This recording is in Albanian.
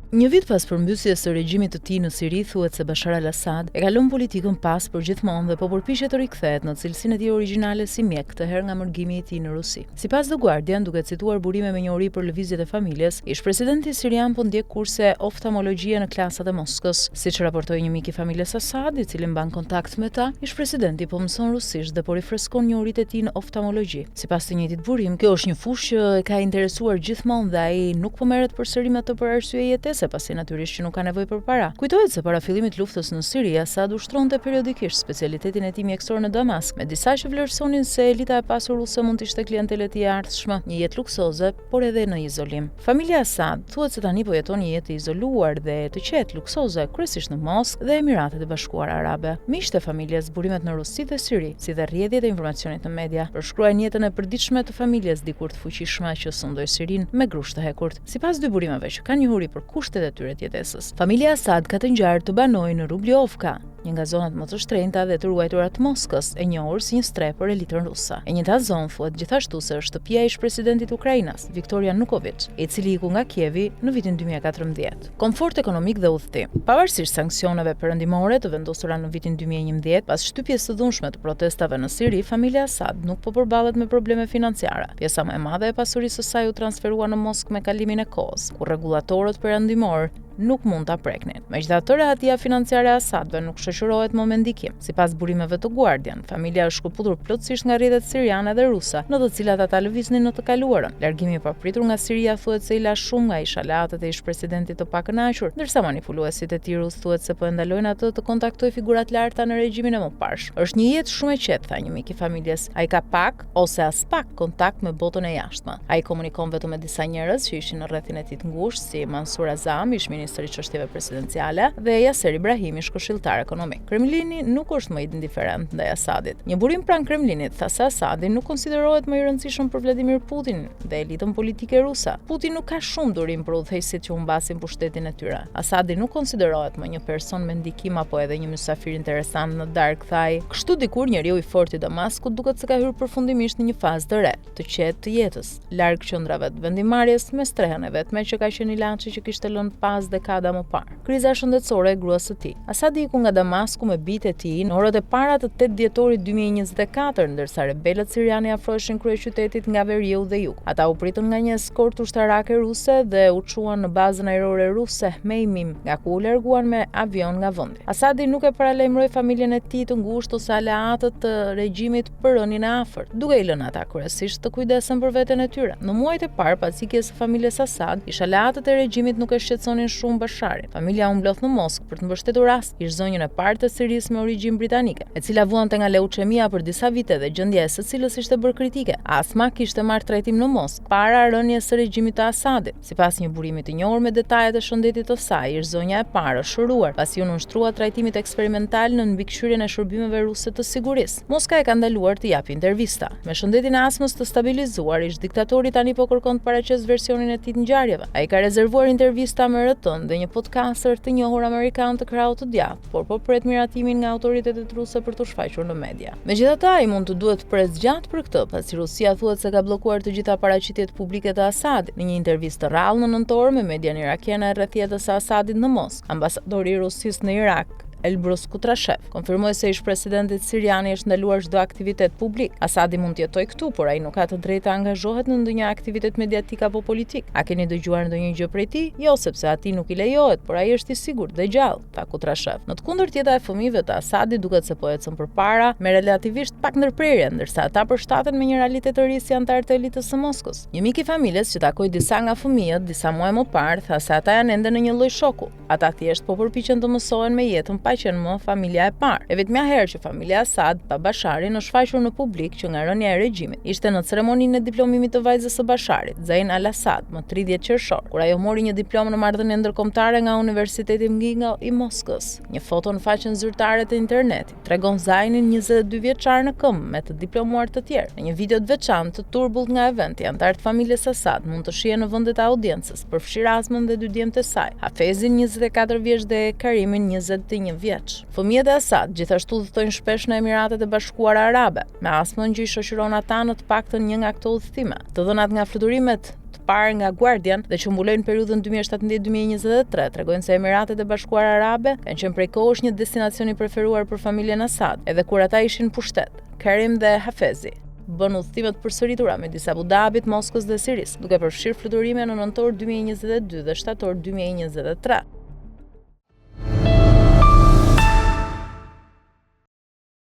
Një vit pas përmbysjes së regjimit të tij në Siri, thuhet se Bashar al-Assad e ka lënë politikën pas përgjithmonë dhe po përpiqet të rikthehet në cilësinë e tij origjinale si mjek, këtë herë nga mërgimi i tij në Rusi. Sipas The Guardian, duke cituar burime me njohuri për lëvizjet e familjes, ish-presidenti sirian po ndjek kurse oftalmologjie në klasat e Moskës. Siç raportoi një mik i familjes Assad, i cili mban kontakt me ta, ish-presidenti po mëson rusisht dhe po rifreskon njohuritë e tij në oftalmologji. Sipas të njëjtit burim, kjo është një fushë që e ka interesuar gjithmonë dhe ai nuk po merret përsëri me të për arsye jetese, pasi natyrisht që nuk ka nevojë për para. Kujtohet se para fillimit të luftës në Siri, Assad ushtronte periodikisht specialitetin e tij mjekësor në Damask, me disa që vlerësonin se elita e pasur ruse mund të ishte klientelë e tij e ardhshme, një jetë luksoze, por edhe në izolim. Familja Assad thuhet se tani po jeton një jetë të izoluar dhe të qetë, luksoze, kryesisht në Moskë dhe Emiratet e Bashkuara Arabe. Miqtë e familjes, burimet në Rusi dhe Siri, si dhe rrjedhjet e informacionit në media, përshkruajnë jetën e përditshme të familjes dikur të fuqishme që sundoi Sirinë me grusht të hekurt. Sipas dy burimeve që kanë njohuri për kushtet e tyre të jetesës, familja Assad ka të ngjarë të banojë në Rublyovka, një nga zonat më të shtrenjta dhe të ruajtura të Moskës, e njohur si një strehë për elitën ruse. E njëjta zonë thuhet gjithashtu se është shtëpia e ish-presidentit ukrainas, Viktor Yanukovych, i cili iku nga Kievi në vitin 2014. Komfort ekonomik dhe udhëtim. Pavarësisht sanksioneve perëndimore të vendosura në vitin 2011, pas shtypjes së dhunshme të protestave në Siri, familja Assad nuk po përballet me probleme financiare. Pjesa më e madhe e pasurisë së saj u transferua në Moskë me kalimin e kohës, ku rregullatorët perëndimorë nuk mund ta preknin. Megjithatë, rehatia financiare e Assadëve nuk shoqërohet më me ndikim. Sipas burimeve të Guardian, familja është shkëputur plotësisht nga rrjetet siriane dhe ruse, në të cilat ata lëviznin në të kaluarën. Largimi i papritur nga Siria thuhet se i la shumë nga ish-aleatët e ish-presidentit të pakënaqur, ndërsa manipuluesit e tij rusë thuhet se po e ndalojnë atë të kontaktojë figura të larta në regjimin e mëparshëm. Është një jetë shumë e qetë, tha një mik i familjes. Ai ka pak ose aspak kontakt me botën e jashtme. Ai komunikon vetëm me disa njerëz që ishin në rrethin e tij të ngushtë, si Mansur Azam, ish-ministër i çështjeve presidenciale, dhe Yasser Ibrahim, ish-këshilltar ekonomik. Kremlini nuk është më indiferent ndaj Assadit. Një burim pranë Kremlinit tha se Assadi nuk konsiderohet më i rëndësishëm për Vladimir Putin dhe elitën politike ruse. Putin nuk ka shumë durim për udhëheqësit që humbasin pushtetin e tyre. Assadi nuk konsiderohet më një person me ndikim apo edhe një mysafir interesant në darkë, tha ai. Kështu dikur njeriu i fortë i Damaskut duket se ka hyrë përfundimisht në një fazë të re, të qetë të jetës, larg qendrave të vendimmarrjes me strehën e vetme që ka qenë ilaçi që kishte lënë pas dekada më parë. Kriza shëndetësore e gruas së tij. Asadi iku nga Damasku me bijtë e tij në orët e para të 8 dhjetorit 2024, ndërsa rebelët sirianë i afroheshin kryeqytetit nga veriu dhe jugu. Ata u pritën nga një eskortë ushtarake ruse dhe u çuan në bazën ajrore ruse Hmeimim, nga ku u larguan me avion nga vendi. Asadi nuk e paralajmëroi familjen e tij të ngushtë ose aleatët të regjimit për rënien e afërt, duke i lënë ata kryesisht të kujdesen për veten e tyre. Në muajt e parë pas ikjes së familjes Asad, ish aleatët e regjimit nuk e shqetësonin shumë Basharin. Familja u mblodh në Moskë për të mbështetur Asma, ish zonjën e parë të Sirisë me origjinë britanike, e cila vuante nga leuçemia për disa vite dhe gjendja e së cilës ishte bërë kritike. Asma kishte marrë trajtim në Moskë para rënies së regjimit të Asadit. Sipas një burimi të njohur me detajet e shëndetit të saj, ish zonja e parë është shëruar, pasi iu nënshtrua trajtimit eksperimental nën mbikëqyrjen e shërbimeve ruse të sigurisë. Moska e ka ndaluar të japë intervista. Me shëndetin e Asmës të stabilizuar, ish-diktatori tani po kërkon të paraqesë versionin e tij të ngjarjeve. Ai ka rezervuar intervista me RT-n dhe një podcaster të njohur amerikan të krahut të djathtë, por po pret miratimin nga autoritetet ruse për t'u shfaqur në media. Megjithatë, ai mund të duhet të presë gjatë për këtë, pasi Rusia thuhet se ka bllokuar të gjitha paraqitjet publike të Asadit. Në një intervistë të rrallë në nëntor me median irakiene rreth jetës së Asadit në Moskë, ambasadori i Rusisë në Irak, Elbrus Kutrashev, konfirmoi se ish-presidentit sirian i është ndaluar çdo aktivitet publik. Asadi mund të jetojë këtu, por ai nuk ka të drejtë të angazhohet në ndonjë aktivitet mediatik apo politik. A keni dëgjuar ndonjë gjë prej tij? Jo, sepse atij nuk i lejohet, por ai është i sigurt dhe gjallë. tha Kutrashev. Në të kundërt, jeta e fëmijëve të Asadit duket se po ecën përpara me relativisht pak ndërprerje, ndërsa ata përshtaten me një realitet të ri si anëtarë të elitës së Moskës. Një mik i familjes që takoi disa nga fëmijët disa muaj më parë tha se ata janë ende në një lloj shoku. Ata thjesht po përpiqen të mësohen me jetën pa qenë më familja e parë. E vetmja herë që familja Asad pa Basharin është shfaqur në publik që nga rënia e regjimit, ishte në ceremoninë e diplomimit të vajzës së Basharit, Zain al-Assad, më 30 qershor, kur ajo mori një diplomë në marrëdhënie ndërkombëtare nga Universiteti MGIMO i Moskës. Një foto në faqen zyrtare të internetit tregon Zainin 22 vjeçar në këmbë me të diplomuar të tjerë. Në një video të veçantë të turbullt nga eventi, anëtarë të familjes Assad mund të shihen në vendet e audiencës, përfshirë Asmën dhe dy djemtë e saj, Hafezin 24 vjeç dhe Karimin 21 vjeç. Fëmijët e Assad gjithashtu udhëtojnë shpesh në Emiratet e Bashkuara Arabe, me Asmën që i shoqëron ata në të paktën një nga këto udhëtime. Të dhënat nga fluturimet të parë nga Guardian dhe që mbulojnë periudhën 2017-2023, tregojnë se Emiratet e Bashkuara Arabe kanë qenë prej kohësh një destinacion i preferuar për familjen Assad, edhe kur ata ishin në pushtet. Karim dhe Hafezi bënë udhëtime të përsëritura midis Abu Dhabit, Moskës dhe Sirisë, duke përfshirë fluturime në nëntor 2022 dhe shtator 2023.